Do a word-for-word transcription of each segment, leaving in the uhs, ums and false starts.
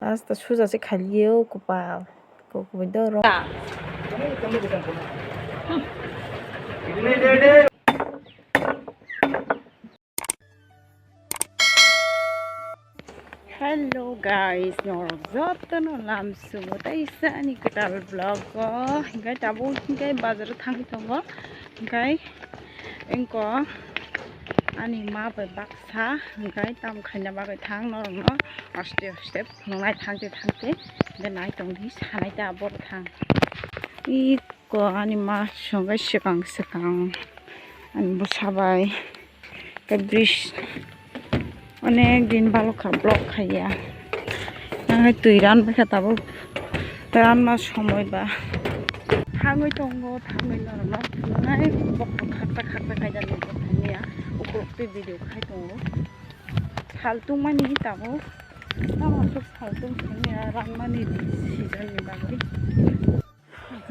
Asta suja se khaliyo kupal. Ko kubui do ro. Hello guys, norok jotono lam sumo teisa ani kwtal vlog o. Hinkhe tabuk hinkhe bazar o thangwi tongo. Hinkhe engko ani ma bai baksa hinkhe tam khaina bagwi thang norokno aste aste phunuknai thangte thangte hinkhe nai tongdi sanai ta abo thang. Iko ani ma songkhe swkang swkang ani bwsa bai. Khe bridge onek din balokha block khaiya. Nang hai twi ran baikha tabuk ranma somoi ba. Thangwi tongo, thangwi norokno phunuknai bokhorok khakta khakta khaijak nini thangya. Ukulok twi video khai tongo. Sal tungmani tabuk. Tamo aswk sal tung thangya ranmani season ni bagwi.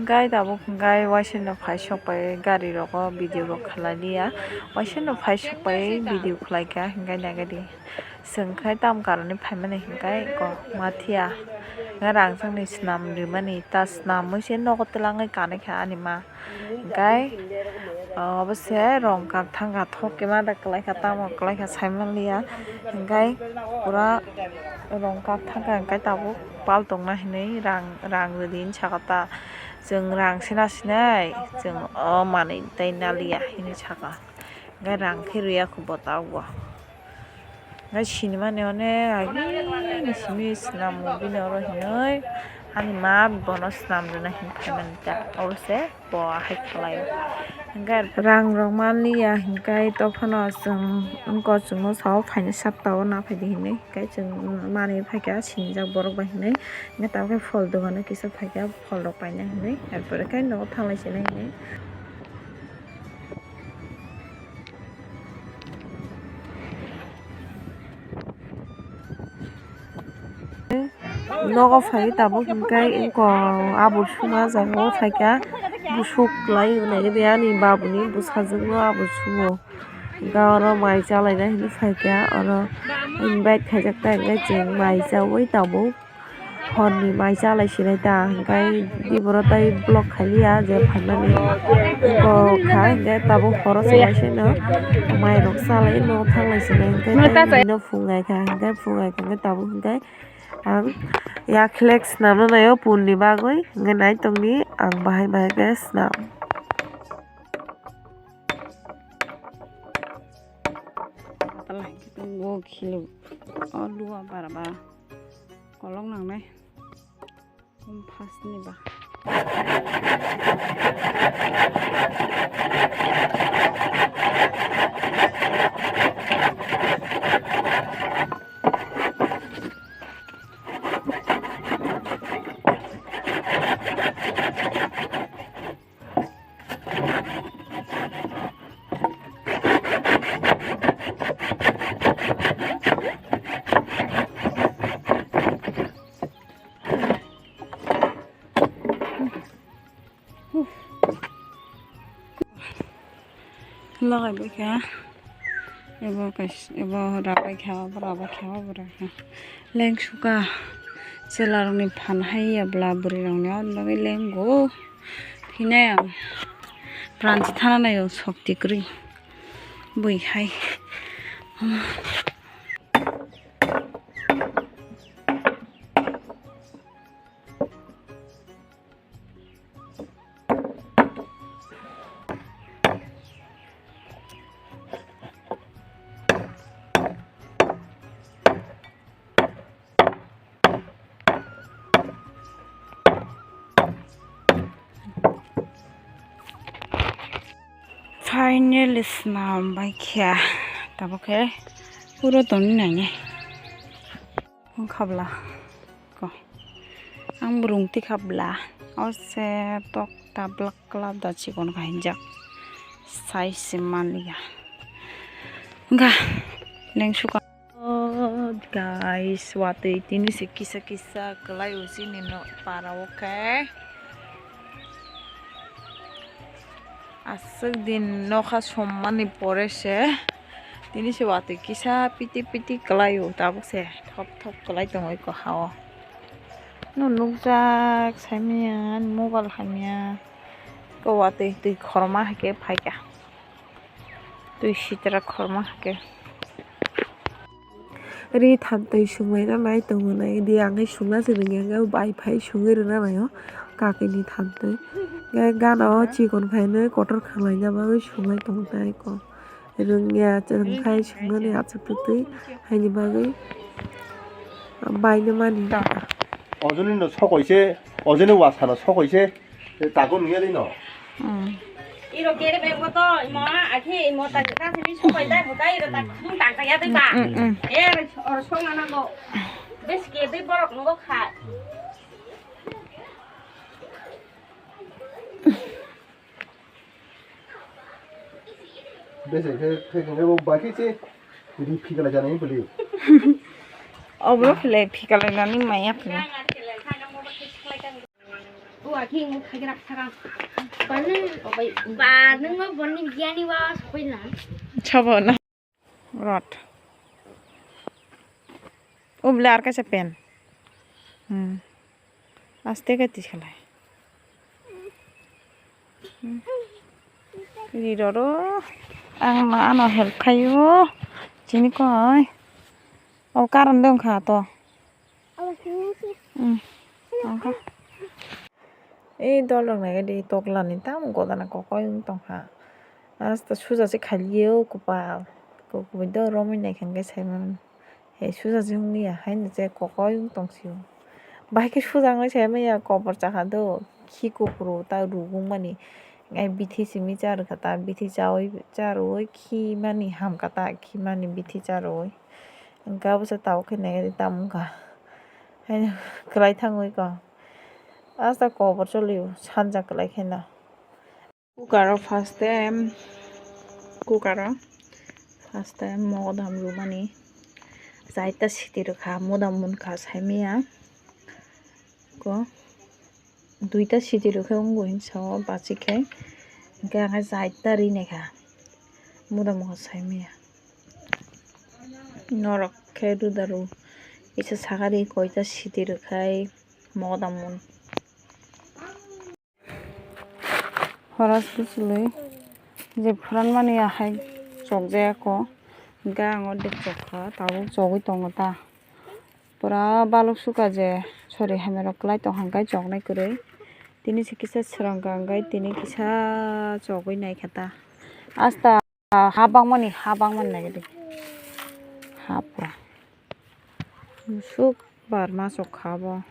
Gai tabuk gai waisano phai sok pai gari rogo video rok khlai liya, waisano phai sok pai video khlai kha hinkhe naikhe di. Chwng khai tam karani phaimani hinkhe kok ma phiya, hinkhe rang chakni swnam rimani ta swnamwi se nogo twlangwi kanwi kha ani ma. Hinkhe obo se rong kap thang kha thok khe ma da kwlai kha tamo kwlai kha sai man liya hinkhe pura. Rong kap thangkha hinkhe tabuk pal tongna hinwi rang, rang rwdi hinwi sakha ta. Chwng rang se na sinai, chwng o manwi tei naliya hinwi sakha. Hinkhe rang khe rwya kho bo tabuk bo. Hinkhe sinimani onek agini simi swnam bini oro hinwi ani ma bono swnam rwna hinwi phaimani ta. Obo se. Bo hai khlaio. Hinkhe rang rok manliya hinkhe tophano chwng wngkor chwngno sao phaina saptao na phaidi hinwi hinkhe chwng manwi phaikha sinijak borok bai hinwi hinkhe tabukhe phol dogano kisa phaikha phol rok paina hinwi er pore khe nogo thanglai sinai hinwi. Nogo phai tabuk hinkhe wngkha abul suma jaga o phaikha busuk kwlai naiwi ani babuni bwsajwkno abul sumo hinkhe oro mai chalaina hinwi phaikha oro invite khaijak ta hinkhe chwng mai chaui tabuk. Horni mai chalai sinai ta hinkhe diboro tei vlog khailiya je phaimani wngkha hinkhe tabuk horo se waisano mai rok chalai no thanglai sinai hinkhe tei nini no phungai kha hinkhe phungai kha hinkhe tabuk hinkhe ang yakhlek swnamna naio pulni bagwi hinkhe naitongni ang bahai bahai khe swnam. Atalai khe tongo khilo o lua bara bara. Kolok nangnai. Hum phasni ba. Lagai bai kha. Ebo kais-, ebo rabai kha, obo rabai kha, obo rabai kha. Leng suka. Chwla rokni phan hai ya bwla bwrwi rokni o bagwi lengo. Hinai ang pran chithana nai o sokti kwrwi. Bui hai. Finally swnam bai kha. Tabuk khe puro tongwi nainai. Wngkha bwla. Ko. Ang burung tikha bwla. O se tok ta black colour da chikon kha hinjak. Size se manliya. Wngkha. Leng suka. Oh, guys, watwi tini se kisa kisa kwlai o chini no para o khe. Aswk din nokha sommani pore se tini se watwi kisa piti piti kwlai o, tabuk se thop thop kwlai tongo eko ha o. No nukjak saimanya mobile hamya. Ko watwi twi khorma hai khe phaikha. Twi sitra khorma hai khe. Ri thamtwi sunglaina nai tongo nai di ang khe sungna se rwngya khe bai phai sungwi rwna naio kakini thamtwi. Khe gana o chikon khainwi kotor khlaina bagwi sunglai tongo tei ko. Rwngya, chwng khai swngnani achuk twtwi haini bagwi baino mani. Ojoni no sokoi se, ojoni wasano sokoi se, tago nungya dino. Hmm. Iro kere bego to, imo akhe imo tak ta sini sokoi dai, bukai iro tak, hmm, tak ta ya dai ba. Hmm, hmm. Er, or song ana go. Bes ke dai borok no go kha. Bese khe, khe, khe, khe, bo bai khe se ri phikala jani bwlwi. Oblo philai phikala nani maya philai. Ba nung, ba nung bo boni giyani wa sokoi na. Sabo na. Rot. O bwle ar kaisa pen. Hmm. Aste khe tisalai. Hmm. Ri roro. Ang ma ano help khaio. Chini koi. O karon de wngkha to. Hmm. Wngkha. Ei dol rok naikhe di toklani tamo godana kokoi wng tongkha. Asta suja se khaliyo kopal. Kokoi do romwi naikha hwnkhe saimano. He suja se wngya haino je kokoi wng tongsio. Bahai khe suja wngwi saimanya kobor chakha do. Khi kupru ta rugwngmani. Ai bithi simi charwkha ta bithi chawi charwi khimani hamkha ta khimani bithi charwi. Hwnkhe abose tabuk khe naikhe tamo wngkha. Haino kwlai thangwi kha. Asta kobor cholio sanja kwlai kheno. Cooker o first time, cooker o first time mogo dam rwmani. Chaita siti rwkha, moda munkha saimanya. Ko duita siti rwkhe wngwi hinsa o bachikhe. Hwnkhe ang khe chaita ri naikha, moda munkha saimanya. Norok khe rudaru kisa sakari koita siti rwkhai moda mun. Horas bwchwlwi je phuranmani ahai chokjaya kho, hwnkhe ang ordek chokha, tabuk chogwi tongo ta. Pura balok suka je sori hamya rok kwlai tongkha hwnkhe choknai kwrwi. Tini se kisa swrang kha hwnkhe tini kisa chogwi naikha ta. Asta ha bangmani, ha bangmani naikhe de. Ha pura. Musuk bar ma chokha bo.